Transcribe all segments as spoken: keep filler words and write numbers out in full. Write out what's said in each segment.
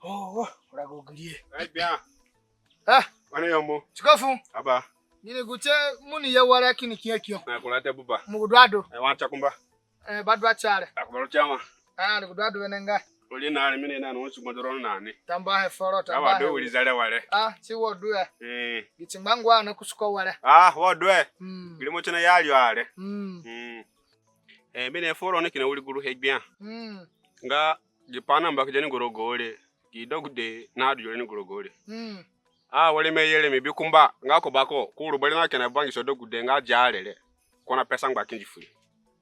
Oh, oh, ora go grie. Ai bia. Ah, wane yo mo. Tikofu. Aba. Gini gu tie mo ni ye ware kini kia kio. Na kura te buba. Mo gu du adu. E wa ta kumba. Eh, ba du atiare. Akubaro tiama. Ah, ni gu du adu wenengai. Oli na re mi ni na no su gbadoro na ni. Tambuahe foro, tambuahe. Awa do wiri zare ware. Ah, ti wo du e. Eh. Gi ti ngbangua na kusuko ware. Ah, wo du e. Mm. Giri mo ti na ya ri are. Mm. Mm. Eh, mi ni foro ni kina wiri guru he gbia. Mm. Nga gi pai na mba ki de ni gu rogo re. Gi degude na du yo re ni gu rogo re. Mm. Ah, wari mi ye re mi bi kumba, nga ku bako, ku ru bari na kina bangisa degude nga dia re re. Ko na pesa ngba kindi furi.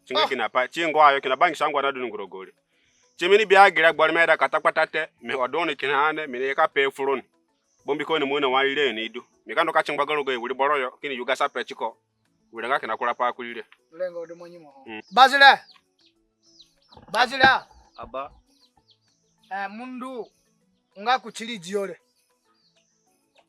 Ti nga kina pa, ti ngo ayo kina bangisa ngba na du ni gu rogo re. Ti mi ni bi agire gbari mi aida ka ta kpata te, mi wa du ni kina ane, mi ni ka pe furoni. Bambiko ni mo na wa ire ni du. Mi ka ndu ka ti ngba ga rogo wiri boro yo, kini yugo sa pe tiko. Wiri nga kina kura pa kuri re. Rengo du mo nyimo ho. Mm. Bazire. Bazire. Aba. Eh, mo ndu nga ku tiri dio re.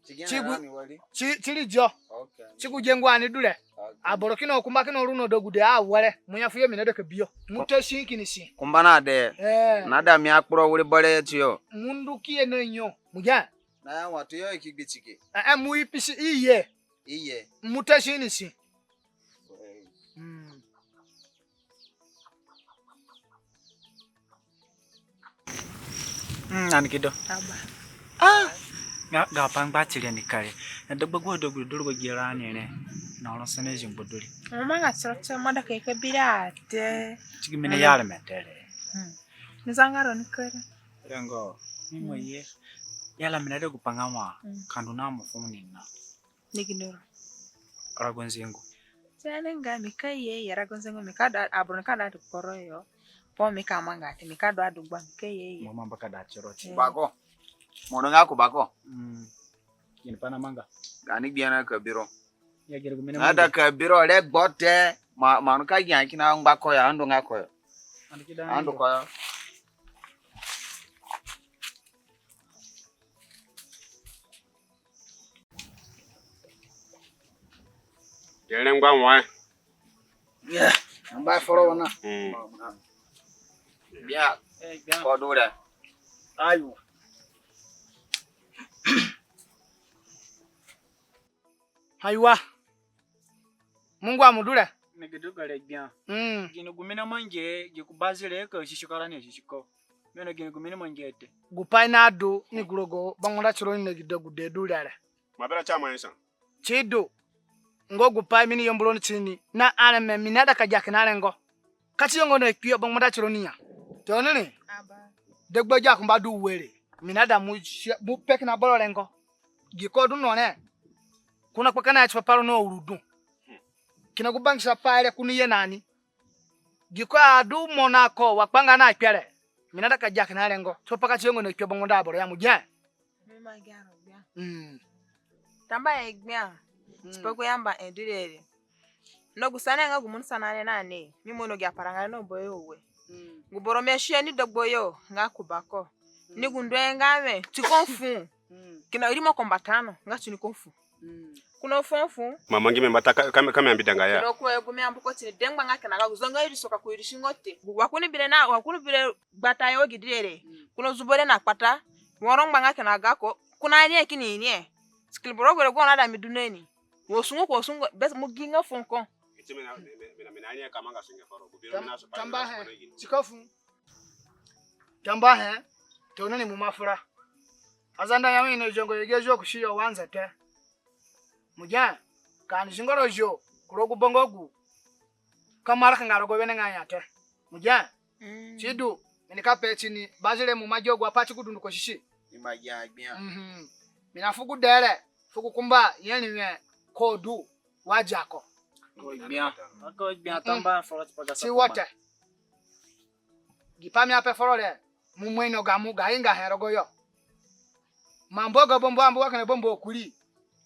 Ti gu-, ti-, tiri dio. Okay. Ti gu dia ngua ni du re. Okay. Aboro kina kumba kina ru no degude awere. Mo ya fu yo mi na de ka bi yo. Mo ta si kini si. Kumba na de. Eh. Na da mi akporo wiri boro tiyo. Mo ndu ki ye na nyo. Mo ya. Na ya wa tu yo ki gbi tiki. Eh, eh, mo ipisi iye. Iye. Mo ta si ni si. Mm. Mm, ani kido. Aba. Ah! Ga, ga pa ngba tiri ni kare. Na dagba gu dagba du ru ba gi ra ni re. Na oro sene zi ngbo du ri. Mo manga tiro te, mo da ka ye ka bi ra te. Ti gi mi ni ya re me te re. Mm. Ni zanga ro ni kare. Rengo, ni mo ye. Ya la mi na de gu pa nga wa. Mm. Ka ndu na mo fu ni na. Ni gine ro? Rago nzengu. Ti ani nga mi ka ye ye rago nzengu, mi ka du aboro ni ka du adu kporo yo. Po mi ka manga te, mi ka du adu gba mi ka ye ye. Mo mamba ka du tiro ti. Eh. Bako. Mo nga ku bako. Mm. Gini pa na manga. Gani gbia na ka bi ro. Ya gere gu mi na manga. Ada ka bi ro re gbo te. Ma, ma nu ka gia kina ngba ko ya, andu nga ko ya. Andu ki da andu ko ya. Gere ngba wai. Ya, ngba foro wana. Mm. Bia. Eh, bia. Ko du re. Ayo. Haiwa. Mungu amudu re. Ni gi du gare gbia. Mm. Gini gu mi na mangi, gi ku bazire ka sisi ko rani sisi ko. Mi na gini gu mi na mangi te. Gu pai na du ni gu rogo bangbanda tironi na gi degude du re re. Ma bera cha ma nsa. Ti du. Ngo gu pai mi ni yambu roni tini. Na areme mi na da ka gia kina rengo. Ka ti yongo na kpio bangbanda tironi ya. Toni ni. Aba. Dagba gia kumba du were. Mi na da mo si-, mo pe kina boro rengo. Gi ko du no re. Ko na kpakana ya tipa pa ro na uru du. Kina gu bangisa pai re ko ni ye na ni. Gi ko adu mo na ko wa kpanga na kpere. Mi na da ka gia kina rengo. Tipa pa ka ti yongo na kpio bangbanda aboro ya mo gia. Mi ma gia ro gbia. Mm. Tambuahe gbia. Mm. Tipa gu yamba e du re re. Na gu sanahe nga gu mo ni sana re na ni, mi mo ino gi aparanga re na boyo we. Mm. Gu boro mi asia ni dagba yo nga ku bako. Mm. Ni gu ndu he nga we, ti ko fu. Mm. Kina rimo ko mbata no, nga ti ni ko fu. Mm. Ko na fu fu. Ma mangi mi mbata ka, ka, ka mi ambidanga ya. Kina ko gu mi ambu ko ti ni dengba nga kina ga gu zonga iriso ka ko irisi ngo te. Wa ko ni bi re na, wa ko ni bi re gbata yo gi du re re. Mm. Ko na zubo re na kpata. Woro ngba nga kina ga ko. Ko na ni e kini ni e. Sikili boro gure gu na da mi du na ni. Wo sungu ko sungu, bes mo gi nga fu ko. Iti mi na, mi, mi, mi na, mi na ni e ka manga sungu foro. Gu biro mi na so pa. Tambuahe. Ti ko fu. Tambuahe. Toni ni mo ma fura. Azande ya mi ni zongo ye gi zio ku si yo wa nza te. Mo gia, ka ani zingoro zio, ku rogo gu bongo gu. Ka mara ka nga rogo wenengai ya te. Mo gia. Mm. Ti du, mi ni ka pe ti ni, bazire mo ma gia agu apai ti gu dunduko sisi. Mi ma gia gbia. Mhm. Mi na fu gu dee re, fu gu kumba, ye ni we, ko du, wa gia ko. Ko gbia. Ko gbia tambuahe foro tipa ga sa. Ti wo te. Gi pai mi ape foro re, mo mo ino gamo ga ingahe rogo yo. Ma mbu ga bambu ambu wa kina bambu akuri.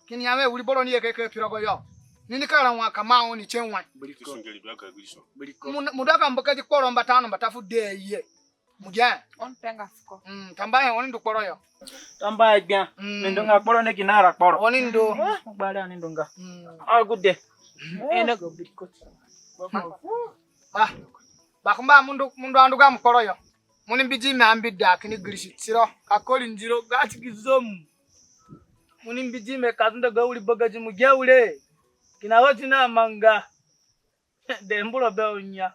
Kini ya we wiri boro ni ye ka ye ka pi rogo yo. Ni ni ka ra wa ka ma oni che wa. Mo, mo du ka mbu ka di kporo mbata no mbata fu dee ye. Mo gia. Oni pe nga fuko. Mm, tambuahe oni ndu kporo yo. Tambuahe gbia. Mm. Mi ndu nga kporo ni kina ra kporo. Oni ndu. Eh, gbari ani ndu nga. Mm. Agude. Ene go biri ko. Ah. Bakumba mo ndu, mo ndu andu gamo kporo yo. Mo ni mbidi me ambida kini girisi tiro ka kori ndiro gati gi zomu. Mo ni mbidi me ka zunda ga wiri bagadi mo gi awire. Kina wati na manga. De mburo be unya.